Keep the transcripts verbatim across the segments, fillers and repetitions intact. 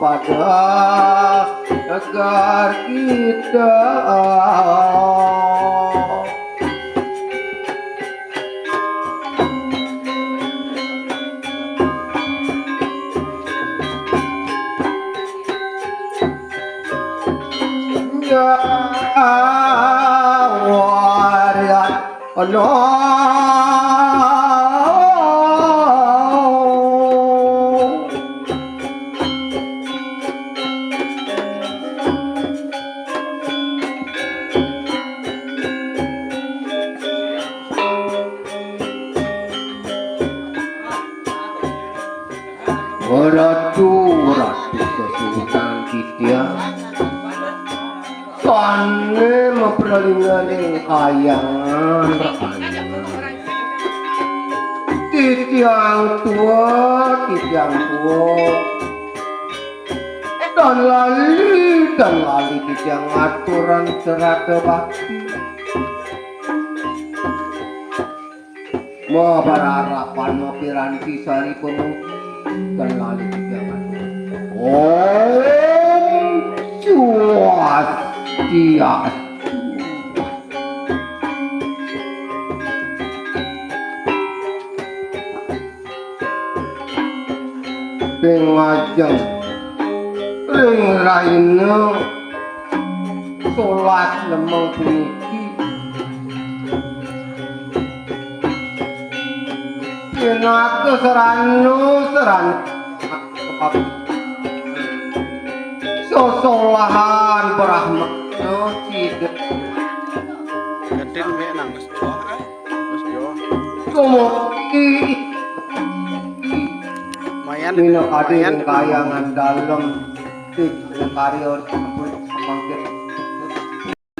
pada negara kita. Ya, Allah. Ana. Ratu, ratu sesuhunan titiang. Sané mapralingan ing kahyangan rakanan. Titiang tua, titiang tua. Tan lali, tan lali titiang ngaturan srada bakti. Mapararapan mapiranti sari pamuji tan lali pijangan. Om Swastiastu. Ping majeng ring rahina solas lemeng puniki, pinaka sarana, sarana sesolahan Brahmana sida. Gantin mek nang. Terus yo. Kumuki. Mayan, minakadi mayan. Ring kahyangan dalem, ing karya sampun samangkin.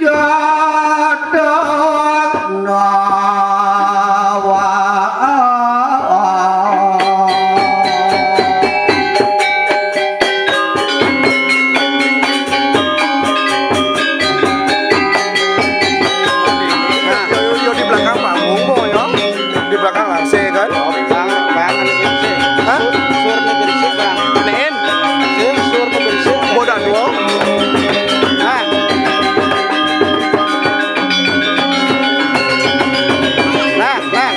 Jadanawa. Nah, yo, yo, di belakang panggung, Bo, yo. Di belakang A C, kan? Oh, belakang, belakang A C. Hah? Sur, sur negeri sih, Bang. Nen? Sur, sur negeri sih. Bodan, Bo. Nah. Nah, nah.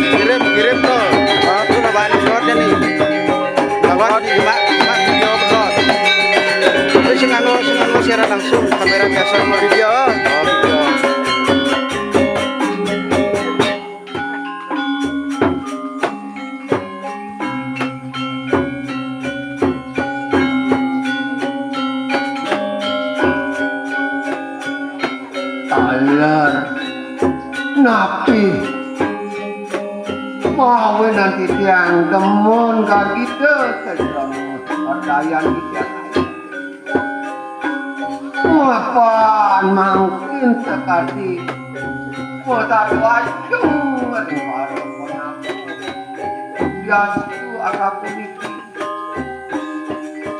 Kirim, kirim tuh. Oh, tuh, Bapak, ini slotnya nih. Lewat di Mak, Mak, video upload. Tapi sing anu, sing anu siaran langsung, kamera biasa sama video. Oh, video. Taler. Napi mawinan titiang demen gargita sajeroning perdayan titiang. Mapan mangkin sakadi masadu ajeng ring para pangampun. Yastu akapuniki.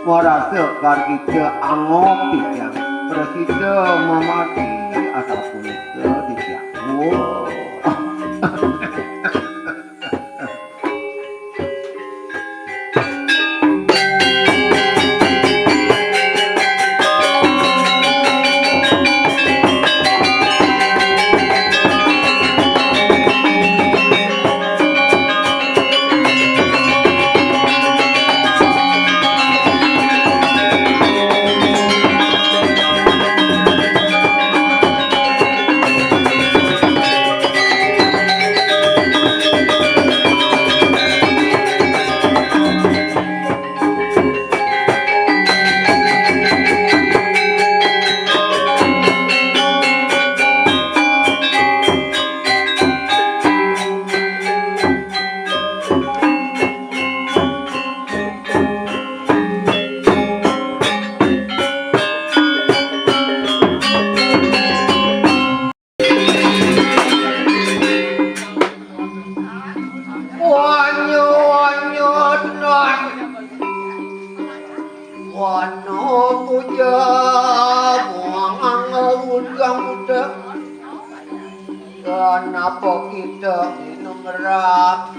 Marasa gargita angob titiang prasida mamati asapunika titiang. Wah. Wanyo, wanyo, tenang. Wano puja, buang angga udang muda. Kenapa kita minum rak?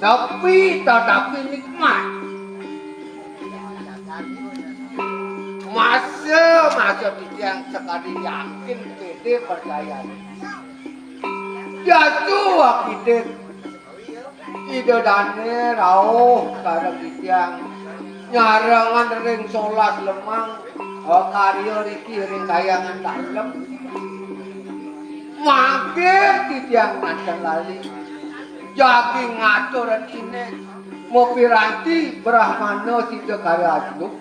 Tapi tetapi nikmat. Masa-masa titiang sekadi yakin, pede, percaya. Jatuh akidik Ida Dane rauh sareng titiang nyarengan ring solas lemeng, eh, karya riki ring Kahyangan Dalem. Mangkin titiang nganten lali jagi ngatur rene mapiranti Brahmana Sida Karya Agung.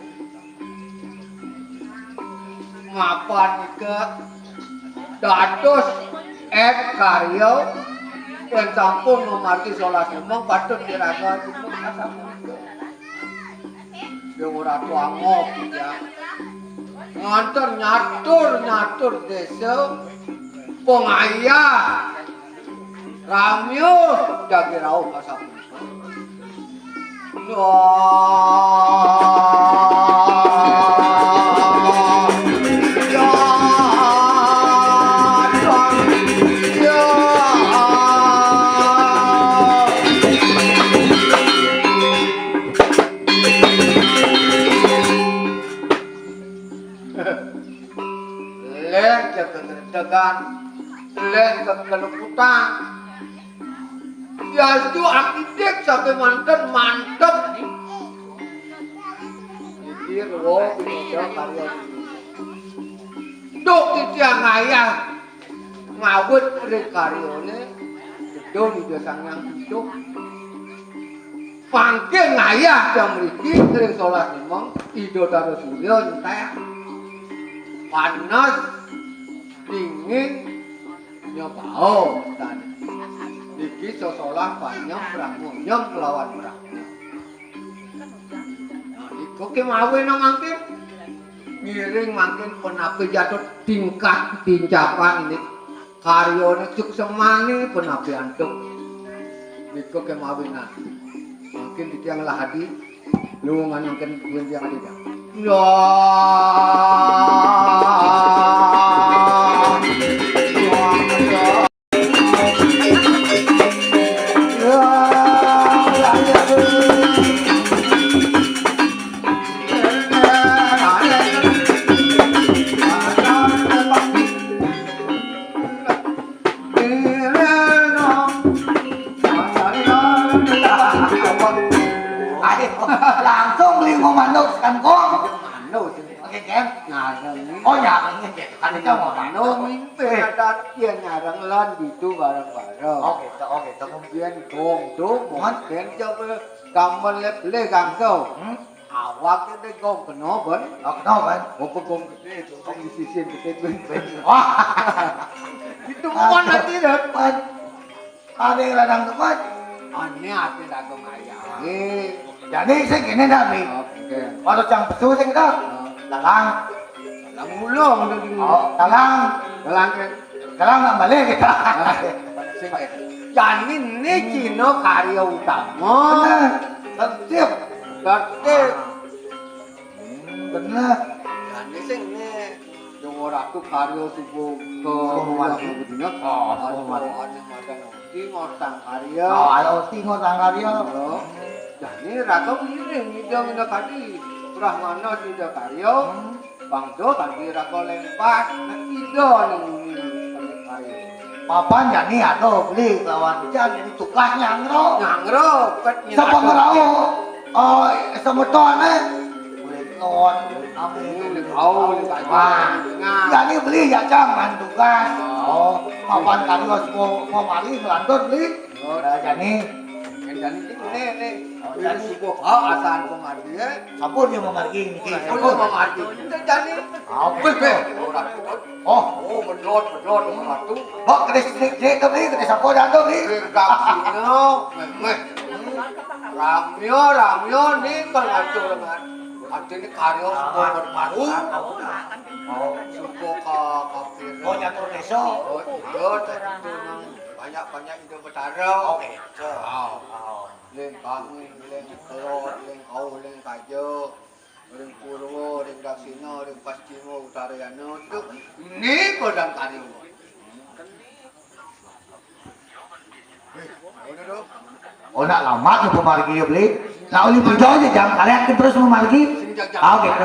Mapan nika dados et karya yen sampun mamargi solas lemeng patut iraga tumut asapunika. Dewa Ratu Angop, ya. Nganten nyatur-nyatur desa pengayah ramya jagi rauh asapunika. Leh kegedregan, leh kekeleputan. Diastu akidik sabe manten mantep. Iki ruwo pinodha karya. Duk titiang ngayah ngawit ring karyane, gedun Ida Sang Hyang Widi. Mangkin ngayah jam mriki ring solas lemeng, Ida Dara Surya nyentek. Panas, dingin, nyebawa tadi. Niki sosolah panyem brahma, nyem kelawan brahma. Nah, niku kemawin mangkin. Ngiring mangkin punapi jatuh tingkah tincapan ini. Karyane cuk semani punapi antuk. Niku kemawinan. Mangkin titiang lahadi. Nuwun mangkin kuwi titiang adi. Ya. Ayo, langsung beli mau manuk kan, Kong? Manuk sih. Oke, Ken. Nyareng. Oh, nyareng, Ken. Kan itu mau manuk. Manuk mimpi. Eh. Ada dia nyareng lan gitu bareng-bareng. Oke, to-, oke, to. Kemudian gong tuh, Hah? Mungkin coba kamu lihat beli gangso. Hmm? Awak itu gong kena, Ben. Oh, kena, Ben. Gong, gong gede itu, gong di sisi gede, Ben. Wah. Itu bukan lagi, Ben. Ada yang ladang tempat. Ane ati lagu maya. Nggih. Jani sing kene dah, Mi. Oke. Kalau cang pesu sing kita. Oh. Dalang. Dalang ulo, udah di. Oh, dalang. Dalang ke. Dalang nak balik kita. Sing ke. Jani ini Cina karya utama. Benar. Tertib. Tertib. Hmm, bener. Jani sing ne, Dewa Ratu karya suba ke Sumardi. Sumardi. Oh, Sumardi. Ane madan Uti ngortang karya. Oh, ayo Uti ngortang karya. Iya. Jani raga ngiring Ida Winakadi, Brahmana Sida Karya. Hmm. Bangda kanti raga lempas, nek Ida ning nguni karya. Papan jani aduh beli kelawan jan jadi tugas nyangro. Nyangro, pet nyangro. Sapa ngerau? Oh, semetone. Boleh ngot, boleh kamu, boleh kau, boleh kamu. Wah. Nah. Jani beli ya cang man tugas. Oh, papan karya semua mau mari ngelantur beli. Oh, dah jani. Yang jani ini, ini, ini. Oh, jani. Subuh, oh, asal mau mari ya. Sampun ya mau mari niki. Sampun mau mari. Itu jani. Ah, wis, wis. Ora. Oh, oh, bedot, bedot, Ratu. Mbok kedis, kedis, kedis, kedis, kedis sapa dah tu, Dik? Kedis Daksina, meh, meh. Ramya, ramya ni kan ngatur dengan. Artine karya semua baru. Oh. Suka ka kafir. Oh, nyatur desa. Oh, iya, tentu nang banyak-banyak Ida Betara. Oh, gitu. Oh. Oh. Ling Bangi, ling Kelod, ling Kauh, ling Kaja. Ring Purwa, ring Daksina, ring Pascima, Uttarayana, tu ni padang karya. Eh, ngono to. Oh, nak lamat ya pemargi ya beli. Nak uli puja aja jam karet terus memargi. Sing jam karet. Ah, gitu.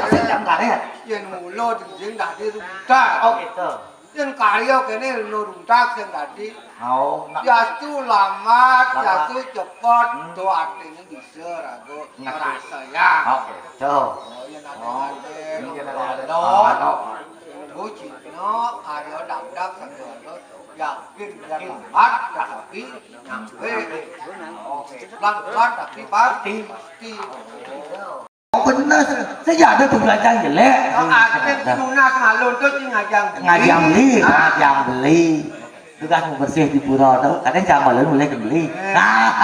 Sing jam karet. Yen mulo dijing dadi runtak. Oh, gitu. Yen karya kene no runtak sing dadi. Oh, nak. Yastu lamat, lamat. Yastu cepet, hmm. To artine bisa rago ngerti. Ngerasa ya. Oh, gitu. Oh, yen ada. Oh, ada, yen ada, ada. Lo. Oh, no. Lo cino, karya dadak satu. Yakin, yakin. Mat, tapi nyampe. Oke, pelan-pelan tapi pasti. Pasti. Oh, bener. Saya ada tuh belajar jelek. Oh, ada tunas malun tuh sing ngajang beli. Ngajang beli, ngajang beli. Tugas mau bersih di pura tuh, kadang sama lu mulai beli. Eh. Nah.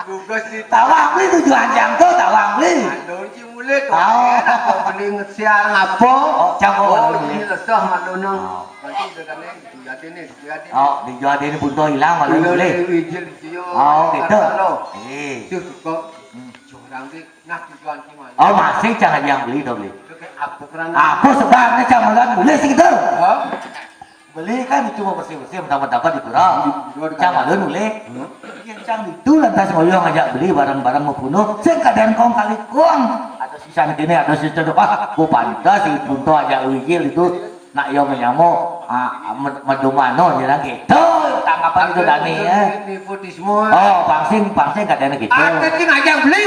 Tugas di tawang beli tujuan jam tuh, tawang beli. Malun sing mulai tuh. Tahu. Apa beli ngesiar ngapa? Oh, jam apa lu beli? Ini lesah malun. Oh. Berarti udah kan, nih, dijati nih, dijati. Oh, dijati ini buntu hilang, malu boleh. Wijil, wijil. Oh, gitu. Halo. Eh. Tuh, kok. Hmm. Jorang ki, nah, tujuan ki malu. Oh, masih jangan yang beli dong, beli. Itu kayak apa kurang? Apa sebabnya jangan boleh sih gitu? Hah? Beli kan itu mau bersih-bersih, mentang-mentang di pura. Di pura. Jangan boleh. Hmm. Yang cang itu lantas ngoyong aja beli barang-barang mau bunuh. Sing kadang kong kali kong. Ada sisa gini, ada sisa tuh. Ah, ku pantas si buntu aja wijil itu. Nak yo menyamo, ah, med-, medumano jalan gitu. Tanggapan itu Dani ya. Nepotisme. Oh, pangsing, pangsing katanya gitu. Ada sing ngajang beli.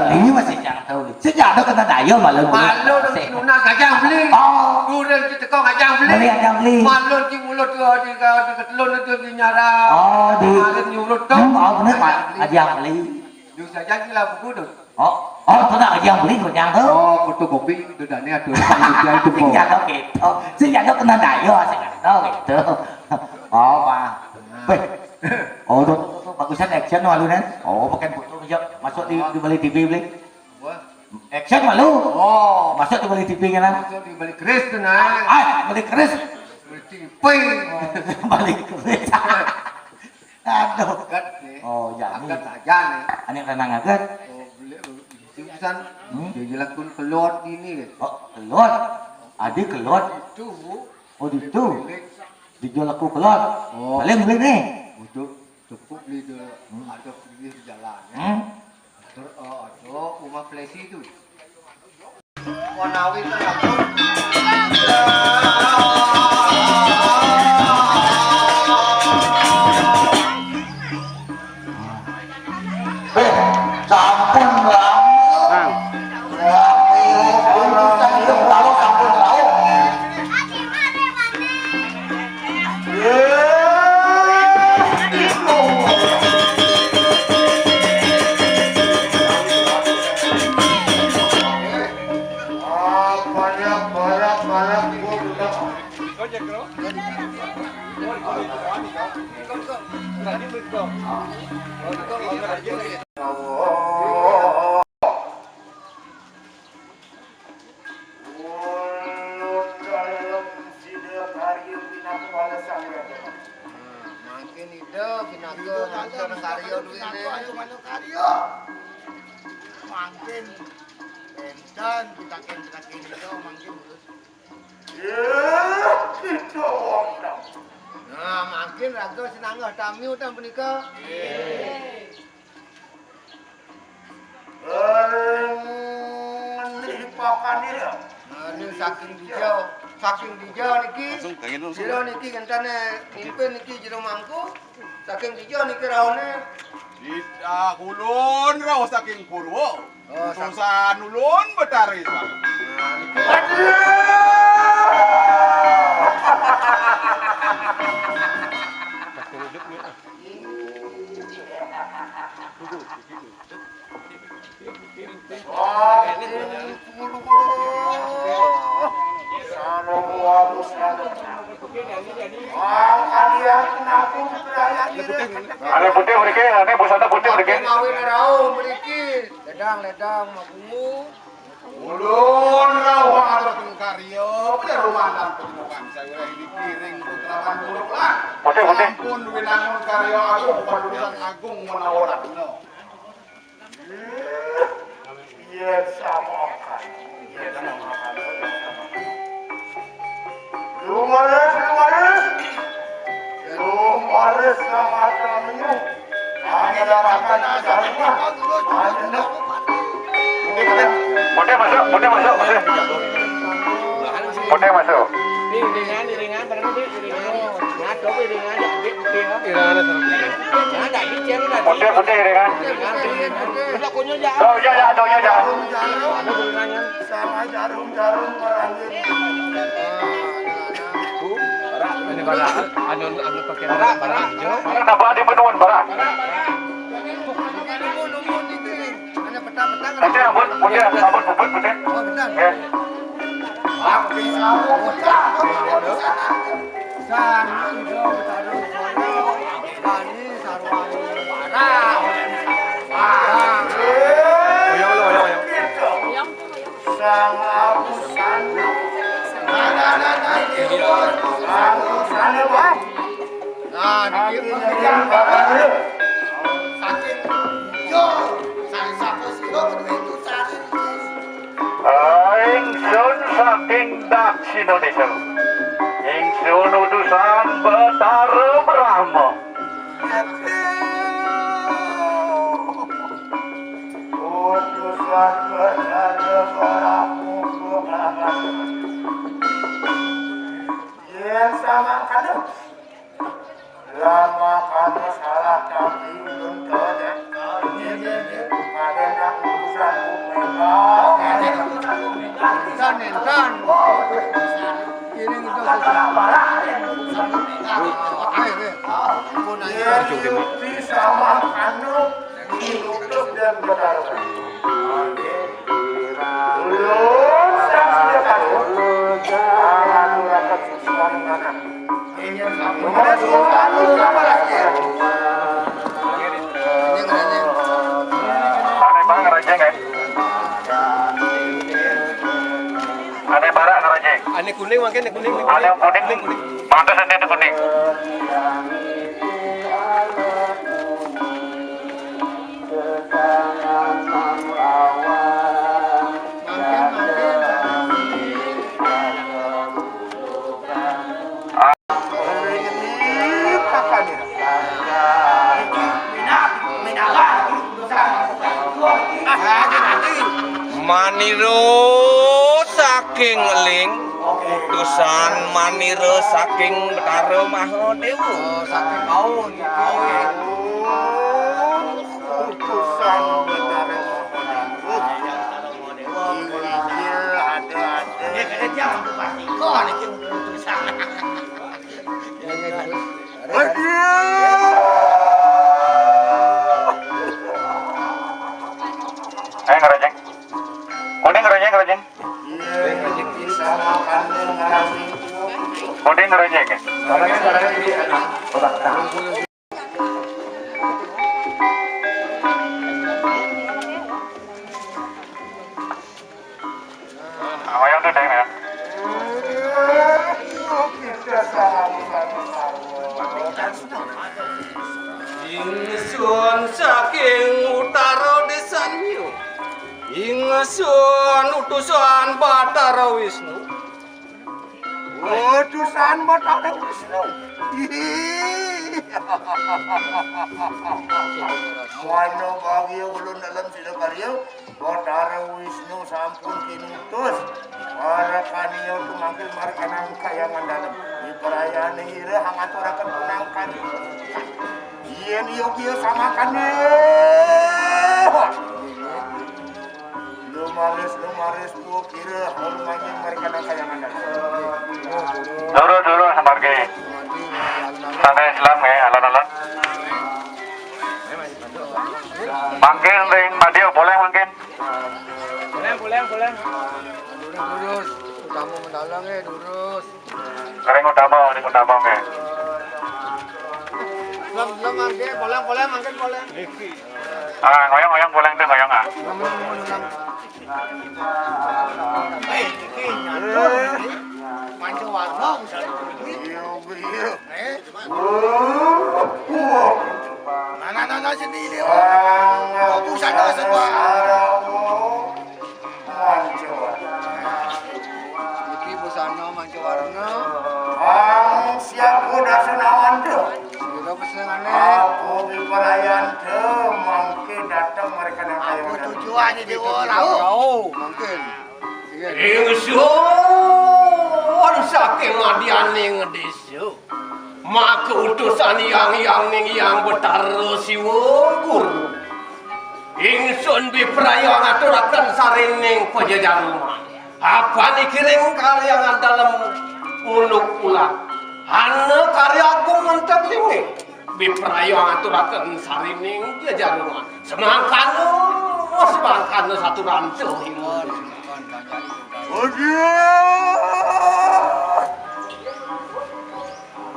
Beli masih jangan tahu. Sejak ada kena dayo malu. Malu sih. Nunas ngajang beli. Oh. Duren kita kau ngajang beli. Beli ngajang beli. Malu di mulut tuh di, di ketelun itu di nyara. Oh, di. Kemarin nyurut tuh. Hmm, oh, bener, Pak. Ngajang beli. Ngajang beli. Duh, saya janji lah buku tuh. Oh, oh, tu nak yang beli kau yang tu. Oh, fotokopi tu dah ni ada panitia itu kau. Sing jago gitu. Sing jago kena dayo, sing jago gitu. Oh, Pak. Nah. Weh. Oh, tu, tu, tu, tu, bagusan action malu kan? Oh, pakai foto aja. Masuk di, di balik T V beli. Wah. Action malu. Oh. Masuk di balik T V kan? Masuk di balik keris tu nah. Ah, balik keris. Balik T V. Oh. Balik keris. Aduh. Agat nih. Oh, jadi. Agat aja nih. Anak lanang agat. Oh, beli, oh, itu pisan. Hmm? Dia jelakun kelot ini. Oh, kelot. Adi kelot. Itu. Oh, di itu. Beli. Dijual aku kelot. Oh. Paling beli nih. Untuk cukup beli dulu. Hmm. Ada pergi di jalan ya. Hmm? Ter-, oh, ada rumah Plesi itu. Wanawi itu ya. Eh, sampun lah. Bang. Sampun lah. Ulun dalem sida karya pinaka balasan ya, Bang. Nah, mangkin ida pinaka nganten karya duwine. Mangkin enten pitaken-pitaken ida mangkin. Ya, kita wong. Nah, mangkin raga sinanggah tamiu tan punika. Nggih. Ring ngendi pakan ira? Nah, ini saking dija, saking dija niki. Langsung, pengen langsung. Jero niki ngentene mimpin niki jero mangku. Saking dija niki raone. Kita ulun rauh saking Purwa. Oh, sak- utusan ulun Betara Islam. Nah, niki. Aduh. Ane putih mriki, ane busana putih mriki. Ngawin rauh mriki. Ledang, ledang, mabungu. Ulun rauh ngaturken karya, penyeruan lan penyeruan saya ini kiring putrawan muluk lah. Putih, putih. Ampun winangun karya agung, panulisan agung menawa ratna. Iya, sama kan. Iya, sama kan. Lumaris, lumaris. Lumaris sama kami. Kami Putih masuk, putih masuk, putih. Putih masuk. Ini iringan, iringan, bareng ini iringan. Ngadep iringan, ya, putih, putih, ya. Iringannya sama putih. Nah, ada hijau, ada. Putih, putih, iringan. Iringan, iringan. Udah, kunyol, ya. Tuh, ya, ya, tuh, ya, ya. Ada iringannya. Sama jarum-jarum merangin. Ini bara, anu, anu pakai bara, bara hijau. Kenapa ada penuhan bara? Putih, ampun, putih, ampun, putih, putih. Oh, benar. Ya. Sani, udah, betul. Sani, sarwa, bara. Oyong, oyong, oyong. Sang Abu Sani. Nah, nah, nah, nah, ini. Abu Sani, Bang. Nah, ini. Akhirnya, Bang. Sakit. Yo, saya siapa sih? Lo begitu sakit. Ingsun saking Daksina Desa. Ingsun utusan Betara Brahma. Utusan Betara Brahma. Yen sama kalu. Lama kamu salah tapi ulun tahu ya. Ada nak urusan Bu Mega. Intan, Intan. Ini kita susah. Ayo, ayo. Ampun, ayo. Ini sama anu. Hidup dan berdarah. Belum saya sediakan. Akan melakukan sesuatu mana. Nomor sepuluh, anu, sama lagi. Aneh banget, Raja, kan? Aneh bara ngarajeng. Ane kuning mangkin, ane kuning. Ane kuning. Pantes ane kuning. Manira saking Eling, utusan manira saking Betara Mahadewa. Oh, saking Kaun. Utusan Betara Mahadewa. Injil ada-ada. Dia kena jam tu pasti. Kau ni utusan. Eh, ngerejek. Kuning ngerejek, ngerejek. Kuning ngerejek, ya. Wayang tuh, Deng, ya. Ingsun saking utara desanyo. Ingsun utusan Batara Wisnu. Utusan Batara Wisnu. Mano bahagia ulun dalam sida karya. Batara Wisnu sampun kinutus. Para kaniya tumangkil markanang kayangan dalem. Di perayaan ira hangaturaken punangkari. Yen yogia samakane. Lumaris, lumaris, bu kira, lumayan markanang kayangan dalem. Durus, durus, margi. Santai Islam, ya, alon-alon. Mangkin ring Madio, boleh mangkin? Boleh, boleh, boleh. Durus, durus. Utama mendalang ya, durus. Ring utama, ring utama ya. Belum, belum mangkin, boleh, boleh, mangkin boleh. Ah, ngoyong, ngoyong, boleh tuh, ngoyong ah. Belum, belum, belum, belum. Hei, ini nyata. Panca warna, misalnya. Iya, iya. Eh? Nah, nah, nah, nah, sini ini, oh. Oh, busana semua. Iki busana manca warna. Ang siap kuda senawan tu. Sira pesenane. Aku biparayan tu. Wah, jadi orang. Mungkin. Iya. Ingsun saking madyaning désa. Maka utusan Hyang Hyang ning Hyang Betara Siwa Guru. Ingsun bipraya ngaturaken sarining pajajaruman. Apan ikiring karyangan dalem unduk ulang. Ana karya agung wonten linggih. Bipraya ngaturaken sarining jajaruman. Semangkana, semangkana saturan sehingga. Waduh.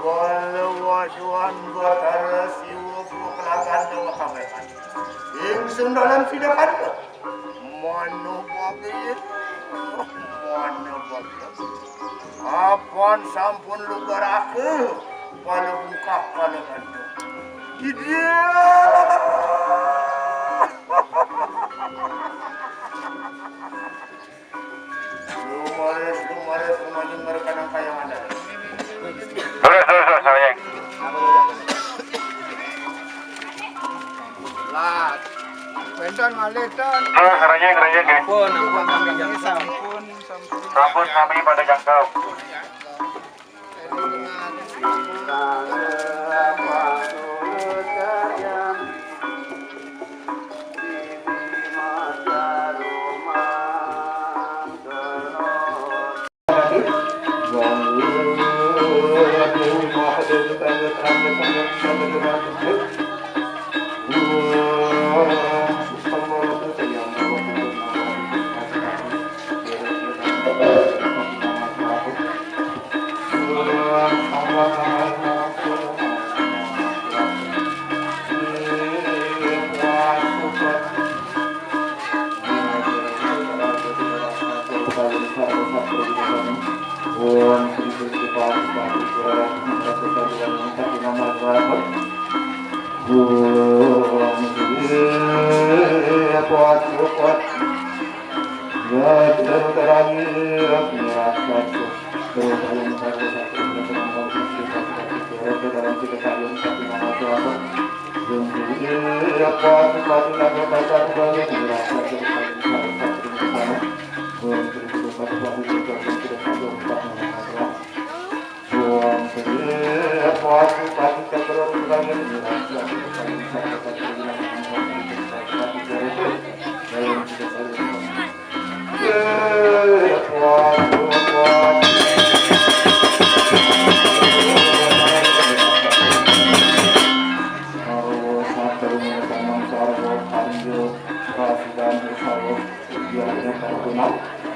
Waduh, waduhan Batara Siwa Guru kelakan dewa kamehan. Ingsun dalam sidakan. Mana bagi? Mana bagi? Apan sampun lugarake, pala bungkah, pala gantung. Iya. Lumaris, lumaris, rumajeng mereka nang kayang ada. Terus, terus, terus, Sarjeng. Lah, wénten malih ten. Terus, Sarjeng, Sarjeng, nggih. Ampun, ampun, ampun, ampun. Sampun, sampun. Sampun sami pada jangkep.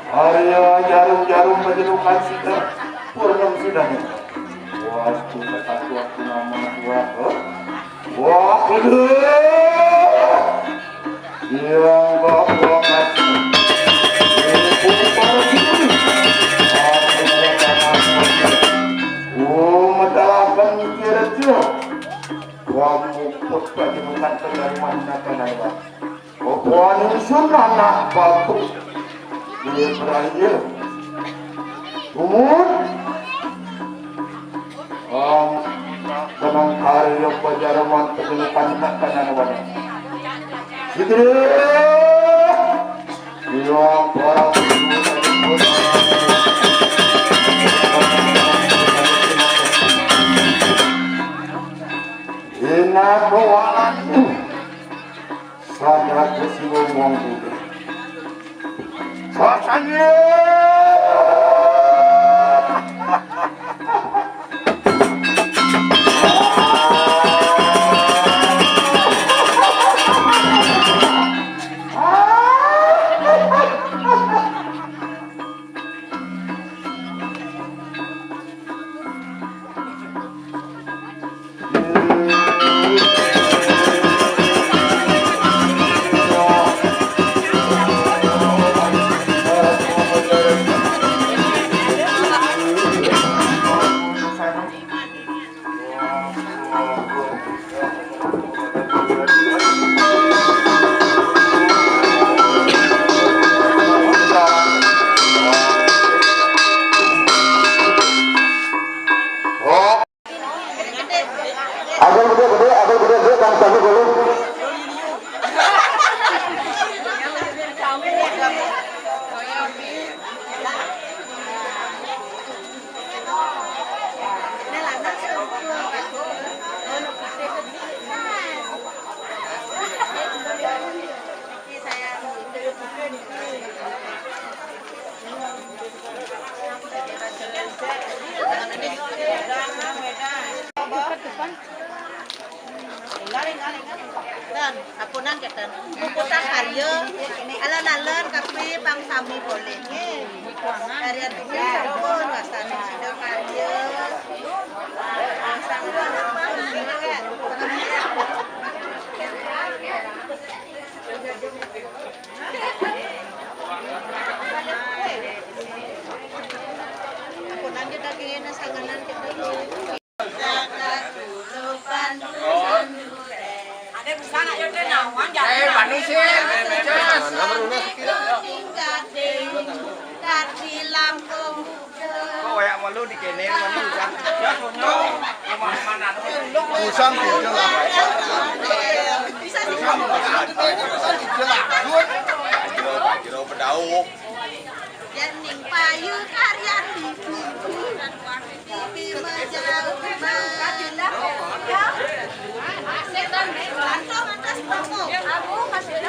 Arya jarum-jarum pajelukan sida, purnem sida. Wastu sekakuat nama dua. Wah, bener. Yang bapak kasih. Ibu para guru. Oh, medalaken kira-kira. Wah, muput pajelukan penerimaan apa nama? Opo sun anak batuk. Iya, beraya. Umur. Om, tenang karya pajaruman pengelukan nak kanan wana. Sidre. Iya, para. Ina kawalan. Sadar Gusti ngomong kudu. Sasanya. Agak gede, gede, agak gede, gede, kan satu dulu. Ten, apunan keten. Puputang karya, alon-alon kapribangsa sami boleh. Nggih. Karya tiga sampun, wasana sida karya. Sampun, sampun. Apunan kita kene sanganan kita. Ada busana ya, udah nawan, eh, jangan. Manusia, eh, Kok wayak malu di kene, malu kan? Ya, soalnya rumah mana tuh? Usang gitu lah. Usang gitu lah. Usang gitu lah. Jero, jero bedau. Yen ning payu karyan ibu-ibu. Ibu majau. Kantong atas pokok. Abu kasih.